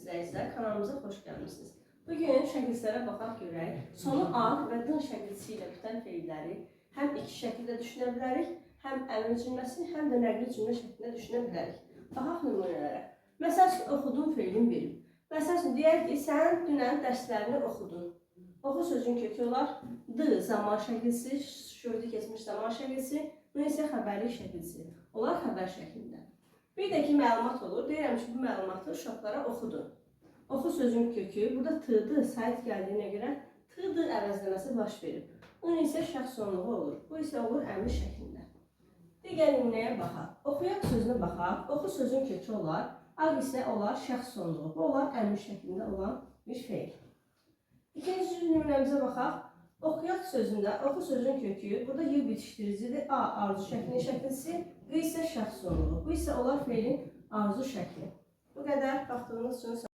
İzləyicilər, kanalımıza xoş gəlmisiniz. Bugün şəkillərə baxaq görək. Sonu A və D şəkilçisi ilə bitən feilləri həm iki şəkildə düşünə bilərik, həm əmr cümləsi, həm də nəqli cümlə şəklində düşünə bilərik. Baxaq nümunələrə. Məsəl üçün, oxudum feilin biri. Məsəl üçün, deyək ki, sən dünən dərslərini oxudun. Oxu sözün kökü olar. D zaman şəkilçisi, şüurda keçmiş zaman şəkilçisi, N isə xəbərlik şəkilçisi. Olar xəbər şəklində. Bir də ki, məlumat olur. Deyirəm ki, bu məlumatı uşaqlara oxudun. Oxu sözün kökü burada T-dır. Sait gəldiyinə görə T-dır əvəzləməsi baş verib. Bunun isə şəxs sonluğu olur. Bu isə olur əmr şəklində. Digər nümunəyə baxaq. Oxuyaq sözünə baxaq. Oxu sözün kökü olar. Aq isə olar şəxs sonluğu. Bu olar əmr şəklində olan bir feil. İkinci nümunəmizə baxaq. Oxuyaq sözündə oxu sözün kökü burada y bitişdiricidir. A arzu şəklinin şəkilsi, I isə şəxs sonluğu. Bu isə olar feilin arzu şəkli. Bu qədər. Baxdığınız üçün sağ